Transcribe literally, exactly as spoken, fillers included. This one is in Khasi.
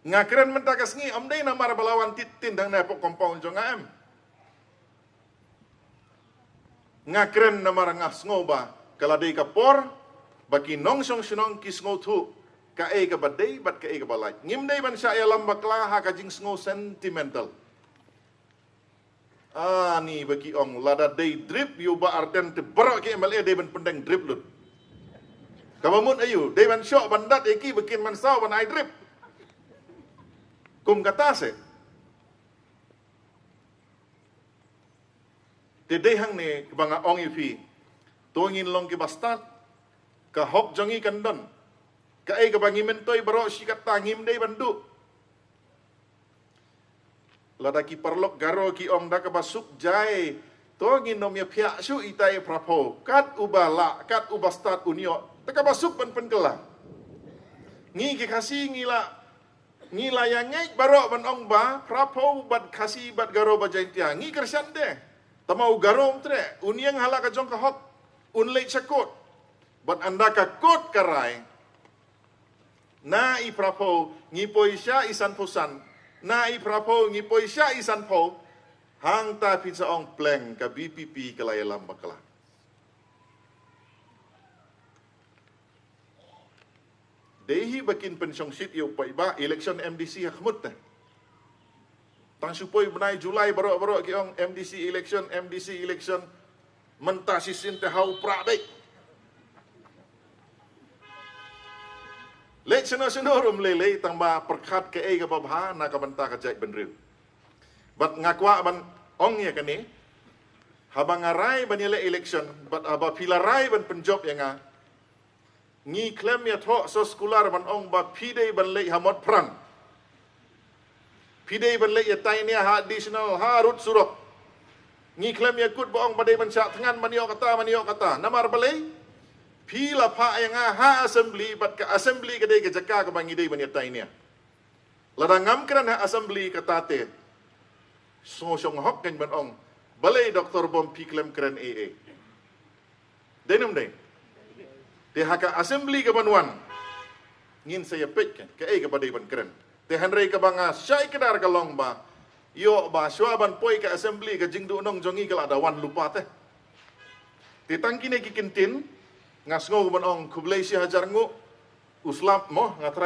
Nga kren mynta ka sngi, ym dei namar ba la wan tied tien hangne hapoh compound jong nga, em. Nga kren namar nga sngew ba ka la dei ka por ba ki nongshong shnong ki sngewthuh kaei kaba dei bad kaei kaba lait. Ngim dei ban shah ïalam bakla ha ka jingsngew sentimental. Ani ba ki ong, lada dei drip ïa u Bah Ardent te baroh ki M L A dei ban pyndeng drip lut. Kaba mut aïu, dei ban shoh ban dat ïa ki ba kin mynsaw ban ai drip? Kum kata se. Te dei hangne ba nga ong ïa phi, to ngin long kiba stad. Ka hok jong ngi kan don. Kaei kaba ngi myntoi baroh shi katta ngim dei ban duh. Lada ki paralok Garo ki ong da kaba suk jai, to ngin ym ïa phiah shuh itai i Phraphew, kat uba lah, kat uba stad un ïoh. Te kaba suk ban pynkylla. Ngi ki Khasi ngi la, ngi la ïa ngeit baroh ban ong ba Phraphew bad Khasi bad Garo bad Jaintia ngi kyrshan te. Tangba u Garo um treh, un ïeng ha la ka jong ka hok, un leit sha kot. Bad ynda ka kot ka rai, na i Phraphew ngi poi sha i sanphew san, na i Phraphew ngi poi sha i sanphew. Hangta phin sa ong pleng ka V P P ka la ïalam bakla. Dei hi ba kin pynshongshit ïa u paidbah, election M D C ha khmut te. Tang shu poi bnai July baroh baroh ki ong M D C election, M D C election. Mynta shisien te ha u prah beit. Leit shano shano ruh ym lei lei, tangba pyrkhat kaei kaba bha na ka bynta ka jaitbynriew. Bad nga kwah ban ong ïa kane, haba nga rai ban ïaleh election bad haba phi la rai ban pynjop ïa nga, ngi khlem ïathoh soskular ban ong ba phi dei ban leit ha Motphran. Phi dei ban leit ïatainia ha additional, ha rud surok. Ngi khlem ïakut ba ong ba dei ban shah thngan ban ïoh kata, ban ïoh kata. Namar balei? Phi la phah ïa nga ha assembly bad ka assembly ka dei ka jaka kaba ngi dei ban ïatainia. Lada ngam kren ha assembly kata te, sngewshong hok kan ban ong, balei Doctor Bom phi khlem kren ei ei? Dei ne ym dei? Te ha ka assembly ka ban wan, ngin sa ïa peit kan kaei kaba dei ban kren. Te hynrei kaba nga shai kdar ka long ba, ïoh ba shuwa ban poi ka assembly ka jingduhnong jong ngi ka la da wan lypa te. Te tang kine ki kyntien, nga sngew ban ong khublei shi hajar nguh, u slap mo, nga try